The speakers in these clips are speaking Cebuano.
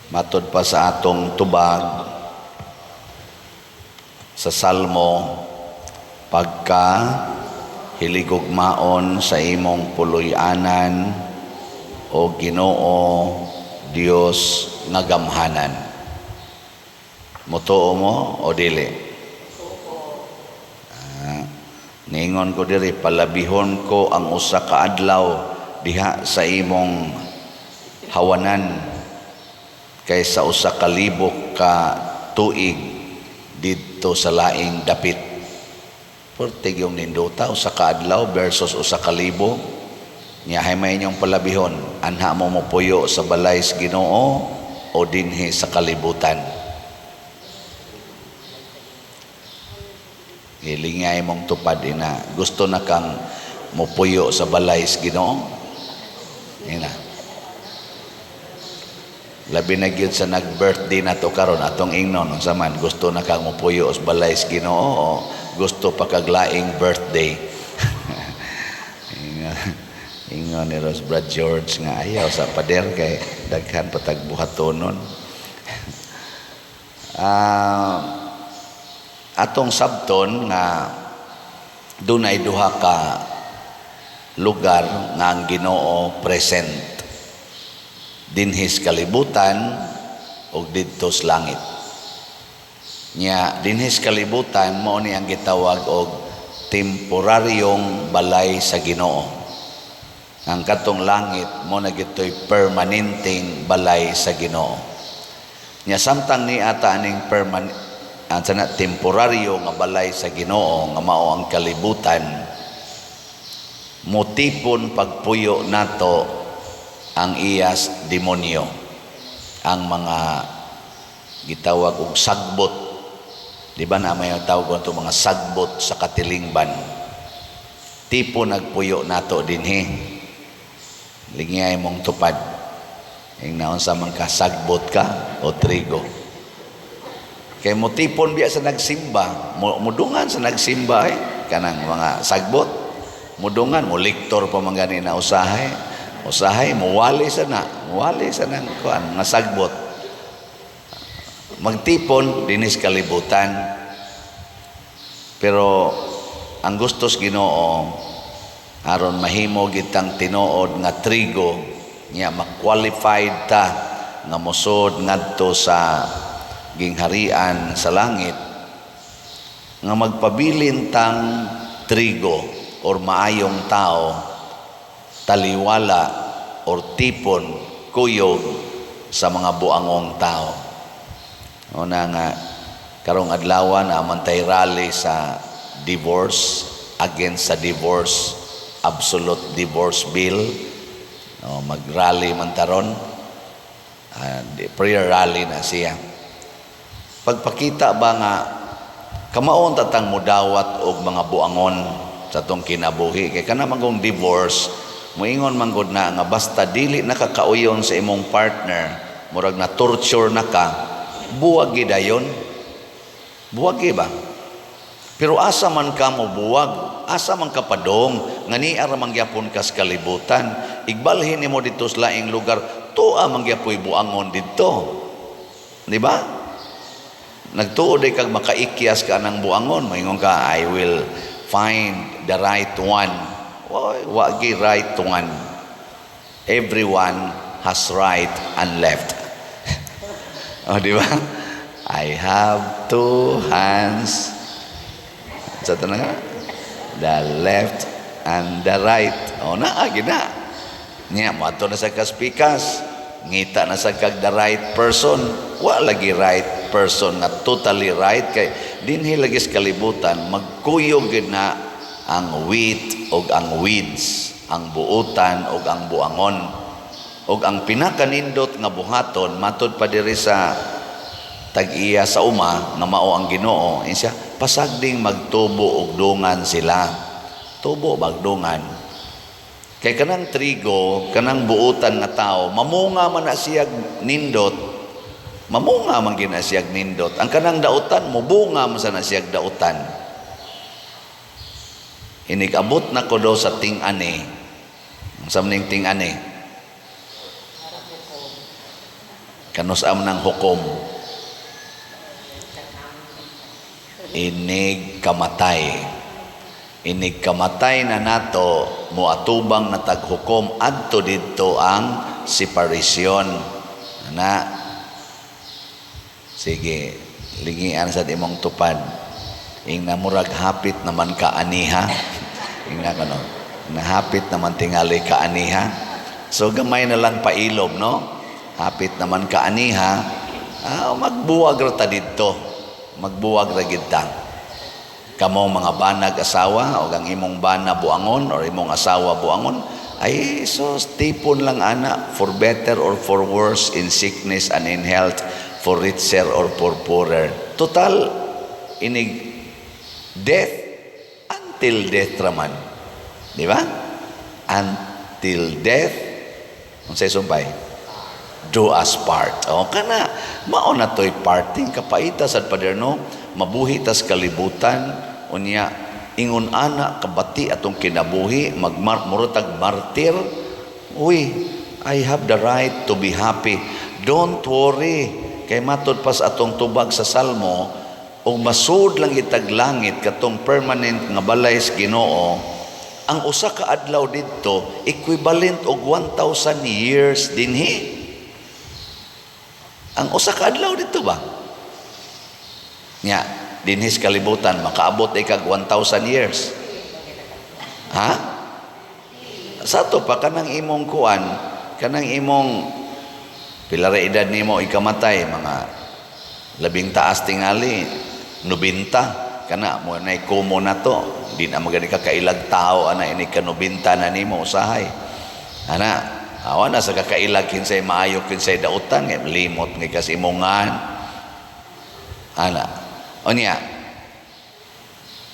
Matod pa sa atong tubag sa Salmo, pagka hiligugmaon sa imong puloy-anan, o Ginoo Dios nga gamhanan. Mutuo mo o dili? Ah, ningon ko diri, palabihon ko ang usa ka adlaw diha sa imong hawanan kaysa 1,000 ka tuig didto sa laing dapit. Pertig yung nindota, 1 ka adlaw versus 1,000. Nya hay may inyong palabihon, anha mo mopuyo sa balay sa Ginoo o dinhi sa kalibutan? Hilingay mong tupad ina. Gusto na kang mopuyo sa balay sa Ginoo? Ina. Labi na gyud sa nag-birthday na to karon, atong ingnon, unsa man, gusto na kang mopuyo sa balay sa Ginoo o gusto pa kag laing birthday? Ingon ni Rose Brad George nga ayaw sa pader kay daghan patag buhatonon. Atong sabton nga dunay duha ka lugar nga ang Ginoo present, dinhi sa kalibutan ug didto sa langit. Nya dinhi sa kalibutan, mao ni ang gitawag og temporaryong balay sa Ginoo. Ang katong langit mo na gito'y permanenteng balay sa Ginoo. Nya samtang ni ata aning permanent sana temporaryo nga balay sa Ginoo nga mao ang kalibutan, motipon pagpuyo nato ang iyas demonyo, ang mga gitawag og sagbot. Di ba na may tawag ato, mga sagbot sa katilingban? Tipo nagpuyo nato dinhi. Lingay mong tupad. Ing naon sa man ka, sagbot ka o trigo? Kay motipon biya sa nagsimba, mudungan sa nagsimba eh, kanang mga sagbot. Mudungan, mo lektor pa man gani na usahay. Usahay muwali sa na, muwali sa nang kuan mga sagbot. Magtipon dinis kalibutan. Pero ang gustos Ginoo, aron mahimo gitang tinuod nga trigo, nya ma-qualified ta nga mosod ngadto sa gingharian sa langit, nga magpabilin tang trigo or maayong tao, taliwala or tipon kuyog sa mga buangong tao. Una nga karong adlaw na man tay rally sa divorce, against sa divorce, absolute divorce bill. No, mag-rally man taron. Prayer rally na siya. Pagpakita ba nga kamaon tatang mudawat og mga buangon sa tong kinabuhi, kay kana man kung divorce, moingon man gud na nga basta dili nakakauyon sa imong partner, murag na torture na ka, buwag gidayon, buwag ba? Pero asa man ka mo buwag? Asa man ka padong nga niara man gyapon kas kalibutan? Igbalhin nimo dito sa laing lugar, tuwa man gyapoy buangon didto, di ba? Nagtuo day kag makaikyas ka ng buangon, maingon ka, "I will find the right one." Oy, wagi right one. Everyone has right and left. O, di ba? I have two hands. Sa tanang the left and the right. O na, gina. Nya, moadto na sa kaspikas. Ngita na sa kag the right person. Wa lagi right person nga totally right, kay dinhi lagi sa kalibutan magkuyog gid na ang wheat og ang weeds, ang buutan og ang buangon. Og ang pinakanindot nga buhaton matud pa diri sa tag-iya sa uma nga mao ang Ginoo, siya pasagding magtubo og dungan sila. Tubo bagdungan. Kay kanang trigo, kanang buutan nga tao, mamunga man na siyag nindot. Mamunga man gina siyag nindot. Ang kanang dautan, mubunga man sa na siyag dautan. Inig-abot na ko do sa ting-ani. Ang sa maning ting-ani? Kanus-a man ang hukom? Inig kamatay. Inig kamatay na nato, moatubang na tag hukom, adto didto ang separation na. Sige, lingian sa imong tupad. Ingna murag hapit naman ka aniha. Ingna kano nahapit naman tingali ka aniha. So gamay na lang pailob, no? Hapit naman ka aniha. Ah, magbuwag ra ta didto, magbuwag ra gid ta. Kamo mga banag asawa o ang imong bana buangon or imong asawa buangon, ay so tipon lang ana, for better or for worse, in sickness and in health, for richer or for poorer. Total, inig death, until death raman, di ba? Until death, unsay sumpay, do us part. O kana mao na to'y parting. Kapaita sad, pader, no? Mabuhi tas kalibutan, unya ingon ana kabati atong kinabuhi, magmar murag martir. Uy, I have the right to be happy. Don't worry, kay matud pas atong tubag sa Salmo, ug masud lang itag langit, katong permanent nga balay sa Ginoo, ang usa ka adlaw didto equivalent og 1,000 years dinhi. Ang usa ka adlaw didto ba nya dinhi sa kalibutan, makaabot ikag 1,000 years, ha? Sa ato pa, kanang imong kuan, kanang imong pila ra edad nimo ikamatay, mga labing taas tingali 90 kana mo nay kumo na to, di na magani ka kailag tao ana ini ka 90 na nimo usahay ana. Awa na sa kakailag kinsay maayo, kinsay dautan, ngay limot ngay kasi imongan ana. Unya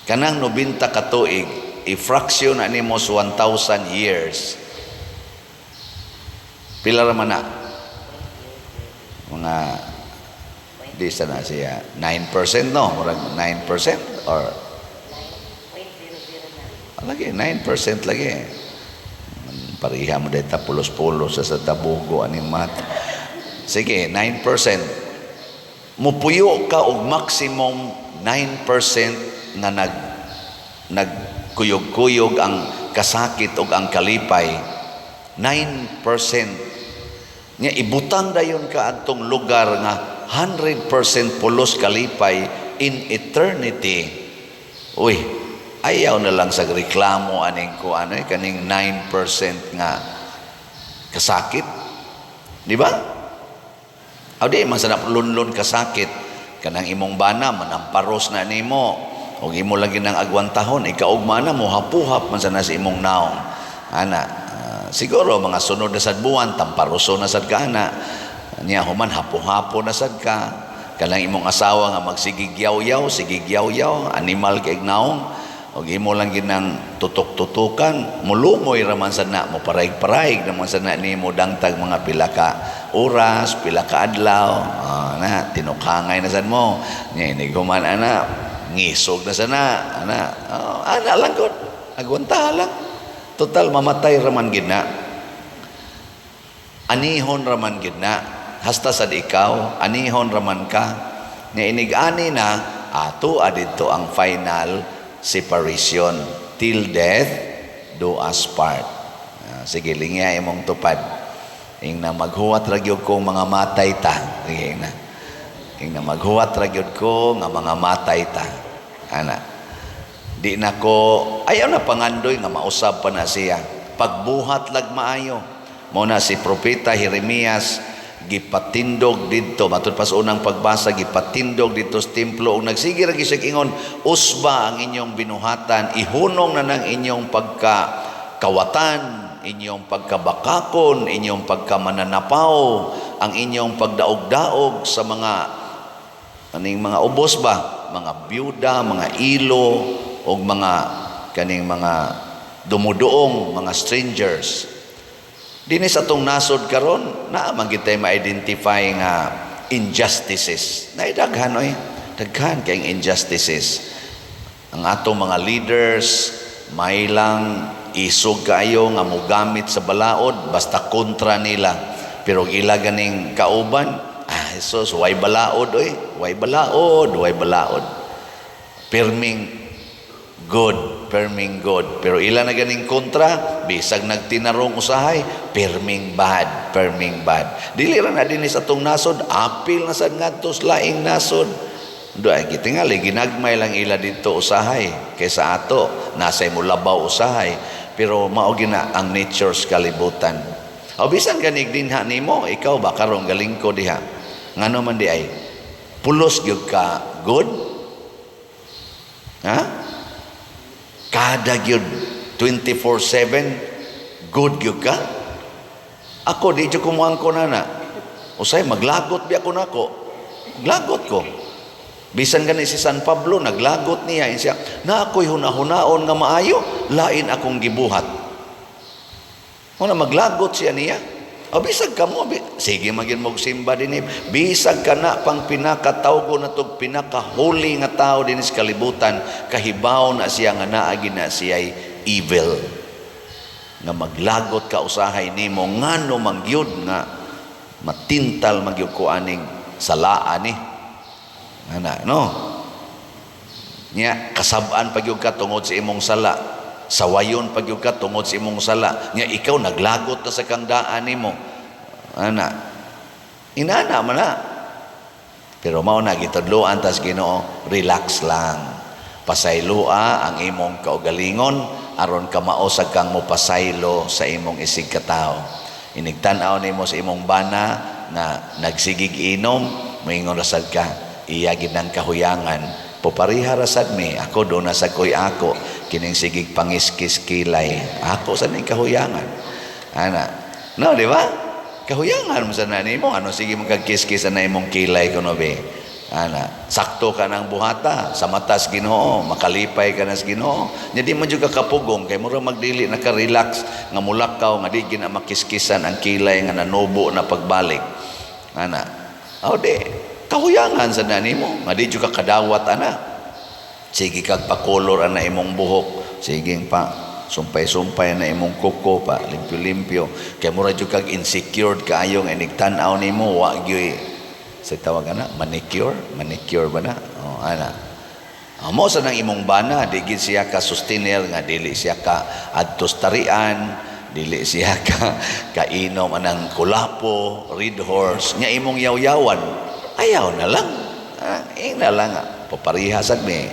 kanang 90 ka tuig, i-fraction na nimo sa 1,000 years, pila ra man na? Mga di sa na siya 9%, no? Murag 9% or 9.009. Lagi 9% lagi. Pareha mo dito, pulos-pulos sa tabugo aning mat. Sige, 9%. Mupuyo ka og maximum 9% nga nagkuyog-kuyog ang kasakit og ang kalipay. 9% nga ibutang dayon ka adtong lugar nga 100% pulos kalipay in eternity. Uy, ayaw na lang sa reklamo aning ko ano eh, kaning 9% nga kasakit, di ba? Aw di man sa lunlun kasakit, kanang imong bana manamparos na nimo ug imo lagi nang agwantahon, ikaugma na mo hapuhap man sana sa imong naong ana. Siguro mga sunod na sad buwan, tamparoso na sad ka ana niya, human hapo-hapo na sad ka. Kanang imong asawa nga magsigig yaw-yaw, sigig yaw-yaw, animal kay naong, ug imo lang ginang tutok-tutukan, mulumoy ra man sad na mo, paraig-paraig naman sad na nimo dangtag mga pila ka oras, pila ka adlaw. Na tinukangay na sad mo nya, inig human ana, ngisog na sana ana. Ana lang gud, agwanta lang. Total, mamatay ra man gid na, anihon ra man gid na, hasta sad ikaw anihon ra man ka nga inig-ani na ato adito ang final separation, till death do us part. Sige, lingya imong tupad. Ing na maghuwat ra gyud ko mga matay ta. Sige, ing na. Ing na maghuwat ra gyud ko nga mga matay ta. Ana. Di na ko ayaw na pangandoy nga mausab pa na siya. Pagbuhat lag maayo. Mo na si Propeta Jeremias gipatindog didto, matud pa sa unang pagbasa, gipatindog didto sa templo ug nagsige ra gyud siya ingon, "Usba ang inyong binuhatan, ihunong na ng inyong pagka kawatan, inyong pagkabakakon, inyong pagkamananapaw, ang inyong pagdaog-daog sa mga kaning mga ubos ba, mga byuda, mga ilo ug mga kaning mga dumuduong, mga strangers." Dinhi sa atong nasod karon, naa man kitay ma-identify nga injustices. Naay daghan oy, daghan kayong injustices. Ang atong mga leaders may lang isog kaayo nga mogamit sa balaod basta kontra nila. Pero ila ganing kauban Jesus, way balaod oy, way balaod, way balaod. Pirming good, pirming good. Pero ila na ganing kontra, bisag nagtinarong usahay, pirming bad, pirming bad. Dili ra na dinhi sa atong nasod, apil na sad ngadto sa laing nasod. Doay gitingali ginagmay lang ila dito usahay kaysa ato, nasay mo labaw usahay, pero mao gina ang nature sa kalibutan. O bisan ganig dinha nimo, ikaw ba karong galingko diha? Ngano man di ay pulos gyud ka good? Ha? Kada gyud 24/7 good gyud ka? Ako di jud ko muangko na na. Usay maglagot biya ko nako. Maglagot ko. Bisan gani si San Pablo naglagot niya siya na ako'y hunahunaon nga maayo, lain akong gibuhat. Muna maglagot siya niya. O bisag ka mo, sige magin mo simba din. Bisag ka na pang pinakatawgo na tog pinakahuli nga tao din sa kalibutan, kahibaw na siya nga naagi na siya'y evil. Nga maglagot ka usahay nimo ngano mangyud nga matintal magyud ko aning salaan ni. Ana, no? Nya kasab-an pa gyud ka tungod sa imong sala. Sawayon pa gyud ka tungod sa imong sala. Nya ikaw naglagot na sa kangdaan nimo. Ana. Inana man na. Pero mao na gitudloan tas Ginoo, relax lang. Pasayloa ang imong kaugalingon aron ka mausag kang mopasaylo sa imong isig katawo. Inigtan-aw nimo sa imong bana nga nagsigig inom, moingon rasad ka, iya gid ang kahuyangan. Pupariha rasad mi, ako do na sa koy ako, kining sigig pangiskis kilay. Ako sa ning kahuyangan. Ana. No, di ba? Kahuyangan mo sa nani mo. Ano, sige mo kagkiskis na imong kilay kuno be. Ana, sakto ka ng buhata sa matas Ginoo, makalipay ka na sa Ginoo. Nya di man jud ka kapugong kay mura magdili na ka relax nga mulakaw nga di gina makiskisan ang kilay nga nanubo na pagbalik. Ana. O di, kahuyangan sa nani mo, nga di jud ka kadawat ana. Sige kag pakolor ana imong buhok, sige pa sumpay-sumpay na imong kuko pa limpyo-limpyo kay mura jud kag insecure kaayo nga inig tan-aw nimo wa gyud sa tawag ana manicure, manicure ba na? Oh, ana. Amo sa nang imong bana, di gid siya ka sustainer nga dili siya ka adtos tarian, dili siya ka kainom anang kulapo, Red Horse nya imong yaw-yawan, ayaw na lang, ah, ina lang, ah. Paparihasag mi.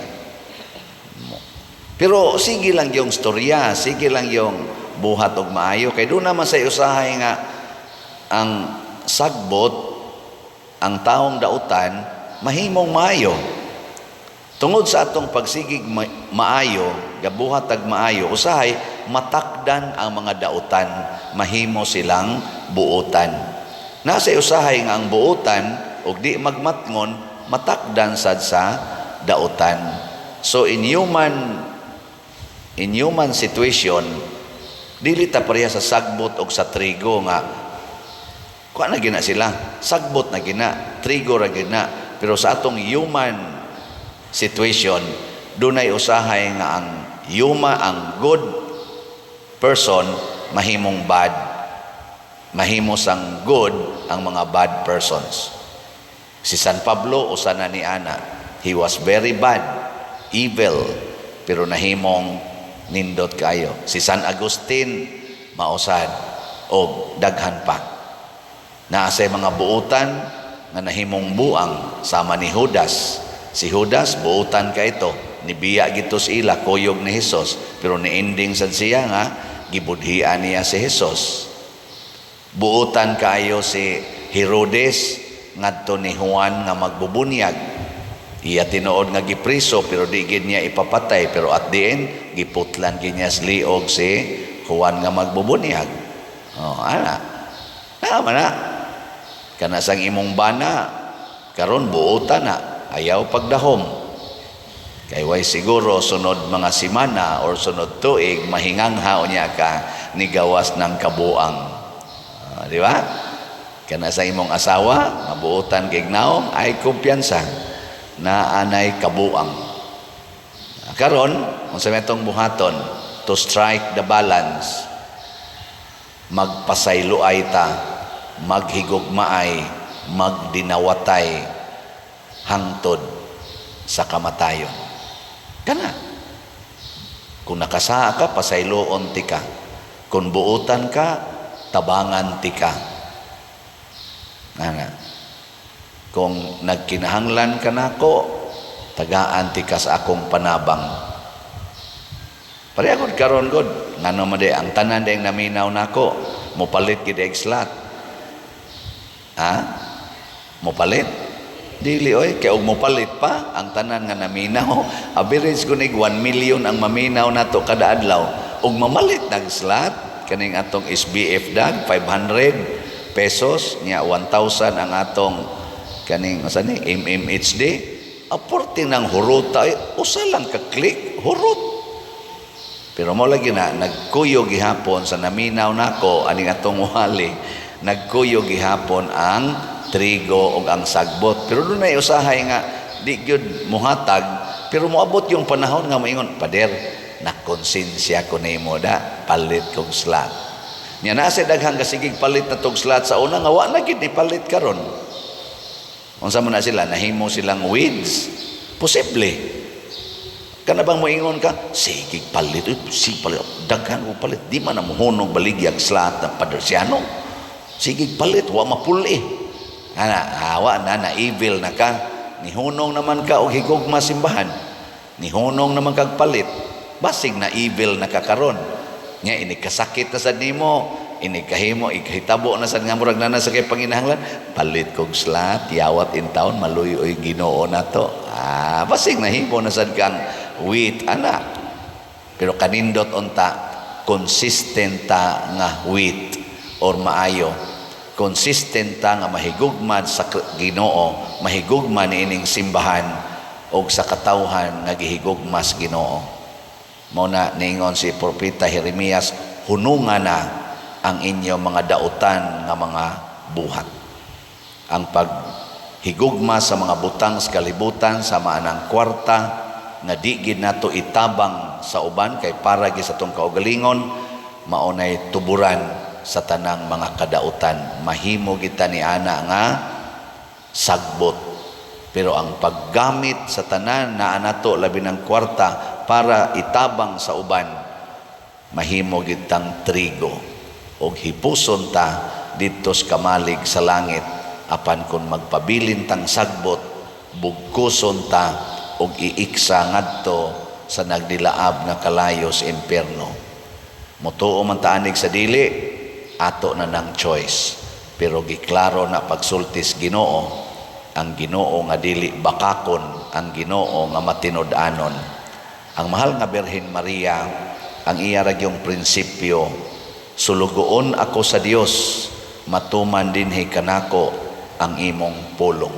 Pero sige lang yung storya, sige lang yung buhat og maayo kay doon naman sa usahay nga ang sagbot ang taong dautan mahimong maayo. Tungod sa atong pagsigig maayo, gabuhat ag maayo, usahay matakdan ang mga dautan, mahimo silang buotan. Nasa usahay nga ang buotan og di magmatngon, matakdan sad sa dautan. So in human situation, dili ta pareha sa sagbot og sa trigo nga kuha na gina sila, sagbot na gina, trigo ra gina. Pero sa atong human situation, dunay usahay nga ang yuma, ang good person mahimong bad, mahimo sang good ang mga bad persons. Si San Pablo usa na ni ana. He was very bad, evil, pero nahimong nindot kayo. Si San Agustin mausad og daghan pa. Naa say mga buutan nga nahimong buang sama ni Judas. Si Judas buutan ka ito. Nibiya gito sa ila kuyog ni Hesus, pero niending sad siya nga gibudhian niya si Hesus. Buutan kaayo si Herodes ngadto ni Juan nga magbubunyag. Iya tinuod nga gipriso pero di gid niya ipapatay, pero at the end giputlan gid niya sa liog si Juan nga magbubunyag. Oh, ana. Tama na. Kana sang imong bana karon buutan na, ayaw pagdahom. Kay way siguro sunod mga simana or sunod tuig mahingangha niya ka ni gawas ng kabuang. Ah, di ba? Kana sa imong asawa, mabuotan kay naong ay kumpiyansa na anay kabuang. Karon, unsa may atong buhaton to strike the balance, magpasayloay ta, maghigugmaay. Magdinawatay hangtod sa kamatayon. Kana. Kung nakasaa ka, pasayloon tika. Kung buutan ka, tabangan tika. Ana. Kung nagkinahanglan ka nako, tagaan tika sa akong panabang. Pareha gud karon gud, ngano man di ang tanan ding naminaw nako, mopalit gid og slot. Ha? Mopalit? Dili oy, kay og mopalit pa ang tanan nga naminaw, average kunig 1 million ang maminaw nato kada adlaw. Ug mamalit nag slot kaning atong SBF dag 500 pesos nya 1,000 ang atong kaning asa ni MMHD. Aporte ng huruta ay usa lang ka click, hurot. Pero mo lagi na nagkuyo gihapon sa naminaw nako aning atong wali, nagkuyo gihapon ang trigo ug ang sagbot. Pero dunay usahay nga di gyud muhatag, pero moabot yung panahon nga moingon, "Pader, nakonsensya ko nimo da, palit kog slot." Nya naa sa daghang kasigig palit na tog slot sa una nga wa na gid ni palit karon. Unsa man na sila, nahimo silang weeds? Posible. Kana bang moingon ka, sige palit, uy, sige palit, daghan ko palit, di man na mohunog baligyag slot na Padersiano. Sige palit, wa mapuli. Ana, awa na, na evil na ka. Nihunong naman ka og higugma simbahan. Nihunong naman kag palit. Basig na evil na ka karon. Nga ini kasakit na sad nimo, ini kahimo, ikahitabo na sad nga murag na sa kay panginahanglan, palit kog slot, yawat in town, maluy oy Ginoo nato. Ah, basig nahimo na sad kang wheat ana. Pero kanindot unta consistent ta nga wheat or maayo. Consistent ta nga mahigugma sa Ginoo, mahigugma niining simbahan og sa katawhan nga gihigugma sa Ginoo. Mao na niingon si Propeta Jeremias, hununga na ang inyong mga dautan nga mga buhat. Ang paghigugma sa mga butang sa kalibutan sama anang kwarta nga di gid nato itabang sa uban kay para gi sa atong kaugalingon, mao nay tuburan sa tanang mga kadautan. Mahimo kita ni ana nga sagbot. Pero ang paggamit sa tanan na nato, labi ng kwarta, para itabang sa uban, mahimo gitang trigo og hipuson ta didto sa kamalig sa langit. Apan kung magpabilin tang sagbot, bugkuson ta og iiksa ngadto sa nagdilaab nga kalayo sa impierno. Motuo man ta anig sa dili, ato na ng choice. Pero giklaro na pagsultis Ginoo, ang Ginoo nga dili bakakon, ang Ginoo nga matinud-anon. Ang mahal nga Birhen Maria, ang iya ra gyung prinsipyo, sulugoon ako sa Dios, matuman dinhi kanako ang imong pulong.